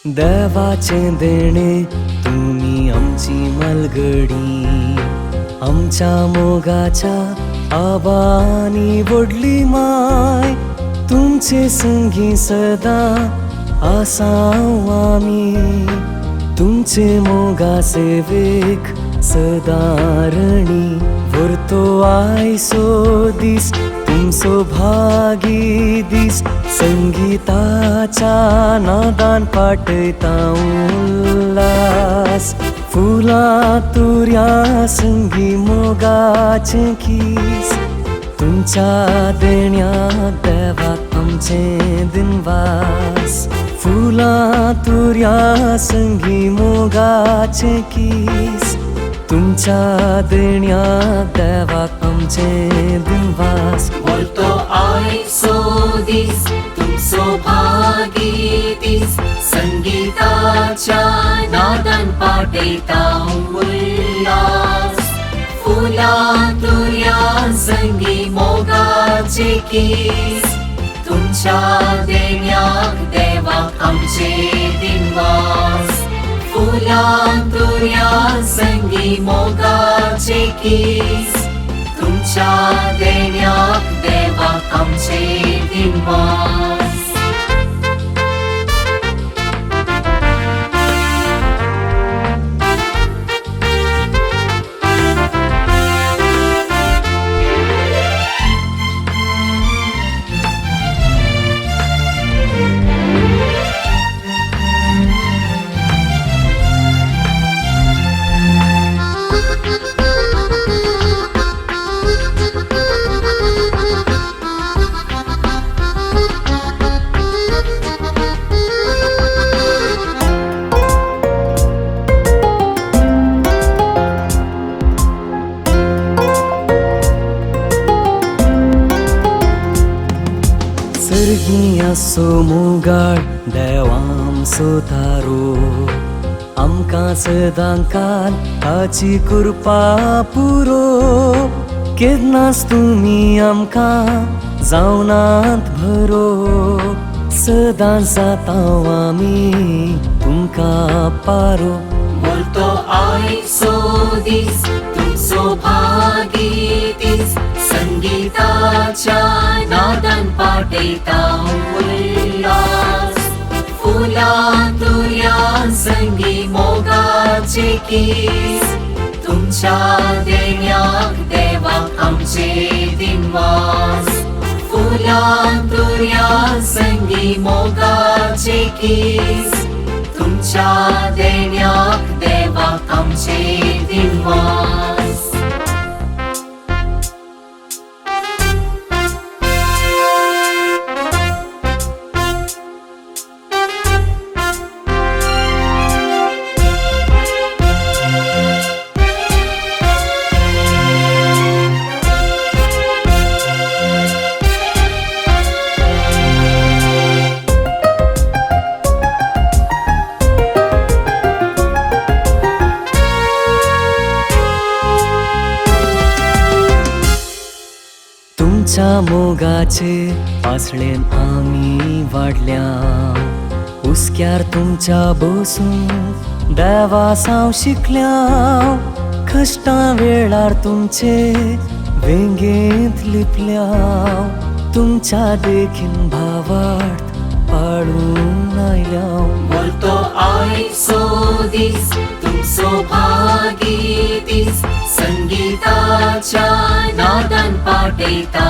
देवाचें देणें तुमी आमची मलगडी, आमच्या मोगाच्या आबांनी व्हडली माय, तुमचे संगी सदां आसाव आमी, तुमचे मोगा सेवेक सदारणी व्हरतो आयसो दीस, तुमचो भागी दीस, संगीताच्या नादान पाटयता उल्हास, फुलां तुऱ्या संगी मोगाचें कीस, तुमच्या देण्या देवाक आमचें दिनवास, फुलां तुऱ्या संगी मोगाचें कीस, तुमच्या देण्या देवाक आमचें दिनवास। बोलतो आयसो दीस, तुमचो भागी दीस, संगीताच्या नादान पाटयता उल्हास, फुलां तुऱ्या संगी मोगाचे कीस, तुमच्या देण्याक देवाक आमचे दिनवास, फुलां तुऱ्या संगी मोगाचे कीस, तुमच्या देण्याक देवाक आमचे दिनवास। सर्गी आसो मोगाळ देवामसो तारो, आमकां सदांकाल ताची कृपा पुरो, केन्नाच तुमी आमकां जावनात भरो, सदांच जाता आमी तुमकां पारो। बोलतो आयसो दीस, तुमचो भागी दीस, संगीताच्या नादान पाटयता उल्हास, फुलां तुऱ्या संगी मोगाचे कीस, तुमच्या देण्याक देवाक आमचे दिनवास, फुलां तुऱ्या संगी मोगाचे कीस, तुमच्या देण्याक देवाक आमचे दिनवास। तुमच्या मोगाचे पासळेन आमी वाडल्या, हुस्क्यार तुमच्या बसून देवासांव शिकल्या, कश्टां वेळार तुमचे वेंगेंत लिपल्या, तुमच्या देखीन भावार्थ पाळून आयल्या। बोलतो आयसो दीस, तुमचो भागी दीस, संगीताच्या नादान पाटयता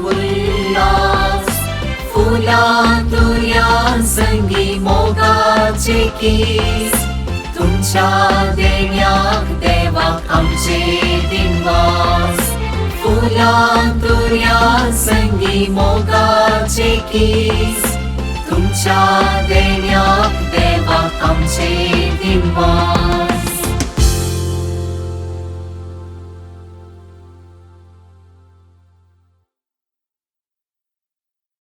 उल्हास, फुलां तुऱ्या संगी मोगाचे कीस, तुमच्या देण्याक देवाक आमचे दिनवास, फुलां तुऱ्या संगी मोगाचे कीस, तुमच्या देण्याक देवाक आमचे दिनवास।